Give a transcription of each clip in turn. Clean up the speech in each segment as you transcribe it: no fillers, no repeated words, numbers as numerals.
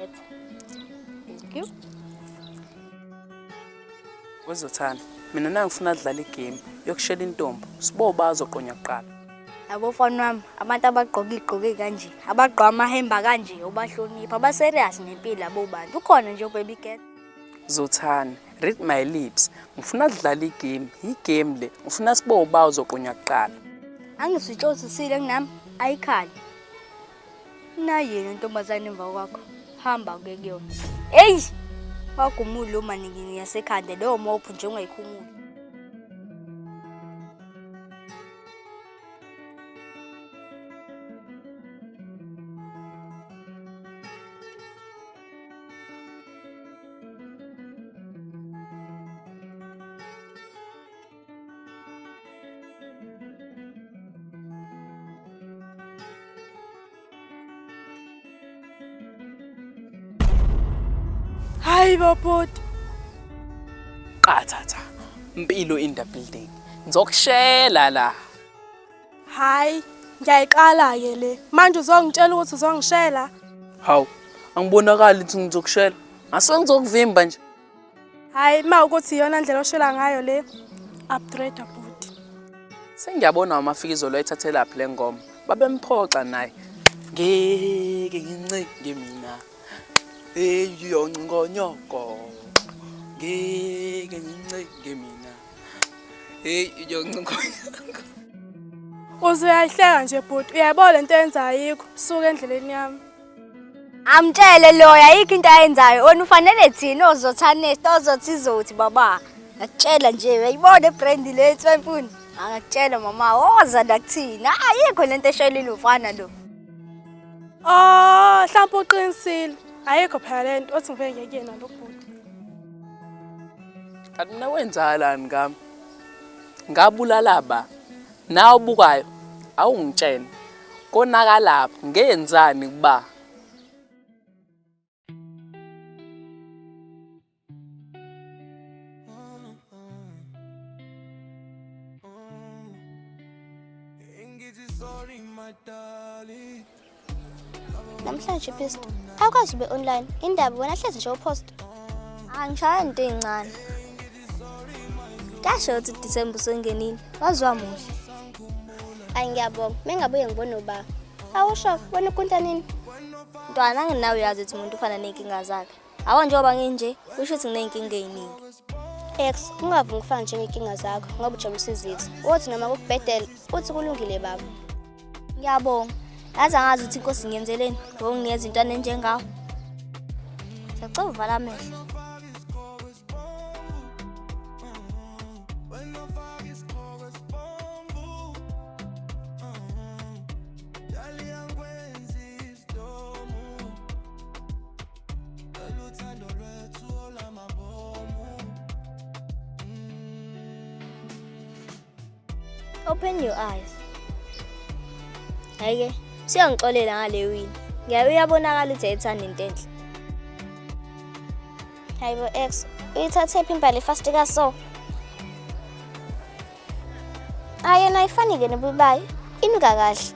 Letha. Thank you. Wezothando, mina nangifuna kudlala igame yokushela intombi. Sibo bazoqonya kuqala. Yabo mfana wami, abantu abagqoka igqoke kanje, abagqoka amahemba kanje, ubahlonipha, ba-serious nempilo labo bantu. Ukhona nje ubaby girl. Zothani, read my lips. Ngifuna kudlala igame, igame le. Ngifuna sibo bazoqonya kuqala. Angisitshosisile kunami, ayikhali. Nayini intombazane emva kwakho. Hamba ke kuyona. Hey! Wagumula lo maningini yasekhanda leyo mopho nje ungayikhumuli. Hayi bo bhuti. Qathatha. Mpilo in the building. Ngizokushela la. Hayi, ngiyayiqala ke le. Manje uzongitshela ukuthi uzongishela? Hawu, angibonakali ukuthi ngizokushela. Ngase ngizokuvimba nje. Hayi, uma ukuthi iyona ndlela oshela ngayo le, upgrade bhuti. Sengiyabona uMafikizolo ayithathelaphi le ngoma. Babemphoxa naye. Ngeke ngincike mina. Hey yoncongonyoko. Ngeke ngincike mina. Hey yoncongonyoko. Uze uyayihleka nje bhuti, uyayibona lento oyenzayo ayikho. Suka endleleni yami. Amtshele loya ayikho into ayenzayo. Wena ufanele thina ozothanest ozothi izothi baba. Ngakutshela nje uyayibona ibrand le nswemfuni. Angakutshela mama woza la kuthina. Ayikho lento eshelile ufana lo. Oh, mhlawumbe uqinisile. Ayikho phela lento othi ngivele ngiye kuyena lo bhuti. Kanti mina wenzalani ngami? Ngabulala ba? Nawe obukayo awungitshene. Konakalaphi? Ngenzani kuba? Namhlanje Pisto, awukwazi ube online. Indaba wena hlezi nje upost. Angishaya into ezincane. Kasho ukuthi December usengenile. Waziwa muhle. Ayi ngiyabonga. Mengabuye ngibone uba. Awusho wena ukunta nini? Ntwana anginawe uyazi ukuthi umuntu ufana ney'nkinga zakhe. Awa njengoba nginje, kusho ukuthi nginey'nkinga ey'ningi. Ex, ungavumi ukufana njengey'nkinga zakho ngoba ujabulisa izitha. Wothi noma kukubhedela, uthi kulungile baba. Ngiyabonga. Yazi angazi ukuthi inkosi ngiyenzeleni ngokunginikeza intwana enjengawe. Siyacela uvala amehlo. Open your eyes. Hhayi-ke, siyangixolela ngale wini. Ngiyabe uyabonakala ukuthi ayithanda into enhle. Hayibo ex, uyithathephi imbali fast kaso? Hayi yona ayifani-ke nobubayi, inuka kahle.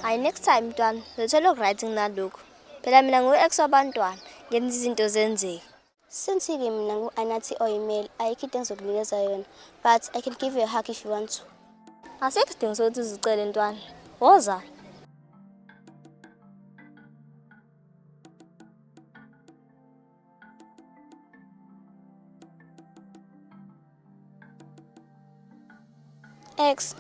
Hayi next time mntwana, uzothola oku-right kunalokhu. Phela mina ngu-ex wabantwana, ngenza izinto zenzeke. Since-ke mina ngu-Anathi oyimele, ayikho into engizokunikeza yona. But I can give you a hug if you want to. Asikho isidingo sokuthi uzicele ntwana. Woza. Ex,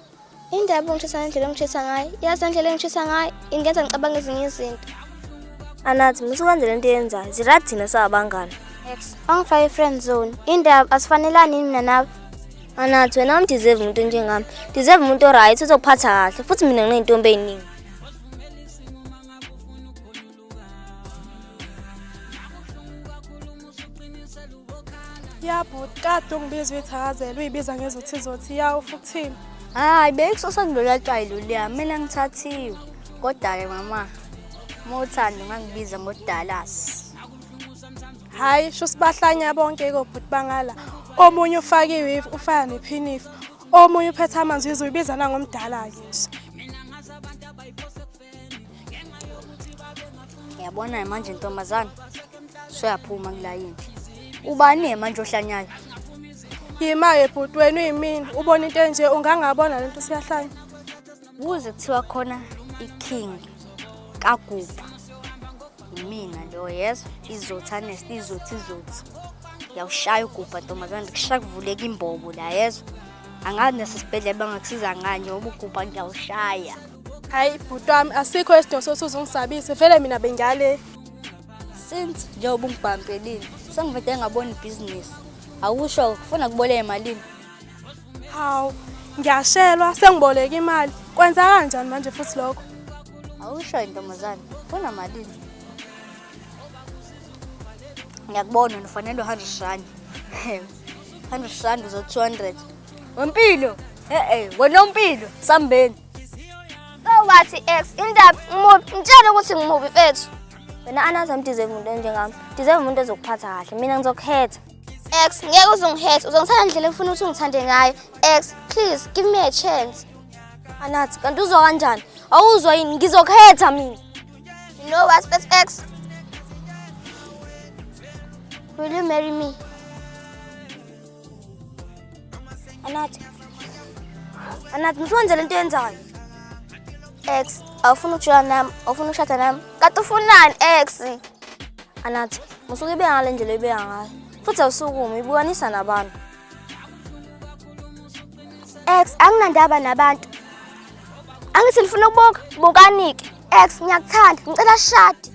indaba ongishisa ngendlela ongishisa ngayo, yazi indlela engishisa ngayo ingenza ngicabange ezinye izinto. Anathi, musa ukwenza lento oyenzayo. Zira thina singabangani. Ex, wangifaka i-friend zone. Indaba asifanelani yini mina nawe? Anathi, wena awumdeserve umuntu onjengami. Deserve umuntu oright ozokuphatha kahle futhi mina nginey'ntombi ey'ningi. Ya bhuti, kade ungibiza uyithakazela, uyibiza ngezothi zothi ya ufa ukuthini? Hayi, bekusosa kuloluya tswayi loluya, mina ngithathiwe. Kodwa-ke mama, uma uthanda ungangibiza ngoDallas. Hhayi, sho sibahlanya bonke kobhuti bangala. Omunye ufake iweave, ufaka nephinifa. Omunye uphethe amanzi uyize uyibiza nangomdala-ke nje. Yabona manje ntombazana, soyaphuma kulayini. Ubani manje ohlanyayo? Yima-ke bhuti wena uyimina, ubona into enje ungangabona lento siyahlanya. Kuze kuthiwa khona iking kaGubha. Imina lo yezwa izothi honest izothi izothi. Ngiyawushaya ugubha ntombazane kushaya kuvuleka imbobo la yezwa. Angazi nasesibhedlela bangakusiza ngani ngoba ugubha ngiyawushaya. Hayi bhuti wami asikho isidingo sokuthi uzungisabise vele mina bengiyale. Since njengoba ungibhampelile sengivele ngabona ibhizinisi. Awusho ufuna kuboleka emalini? Hawu, ngiyashelwa sengiboleka imali. Kwenza kanjani manje futhi lokho? Awusho intombazane, ufuna malini? Ngiyakubona ufanele u-100 rand. 100 rand uzo 200. Wempilo, eh wena ompilo, sambeni. So wathi ex, indaba ngimubi, ngitshele ukuthi ngimubi mfethu. Wena anazi amdeserve umuntu onjengami. Deserve umuntu ozokuphatha kahle. Mina ngizokhetha. Ex, ngeke uzongihetha, uzongithanda ngendlela engifuna ukuthi ungithande ngayo. Ex, please give me a chance. Anathi, kanti uzwa kanjani? Awuzwa yini? Ngizokhetha mina. You know what, first ex? Will you marry me? Anathi. Anathi, mhlonze lento yenzayo. Ex, awufuni ukujola nami, awufuni ukushada nami. Kanti ufunani ex? Anathi, musuke ibeka ngale ndlela oyibeka ngayo. Futhi awusukumi, uyibukanisa nabantu. Ex, anginandaba nabantu. Angithi nifuna ukubuka, bukanike. Ex, ngiyakuthanda, ngicela shadi.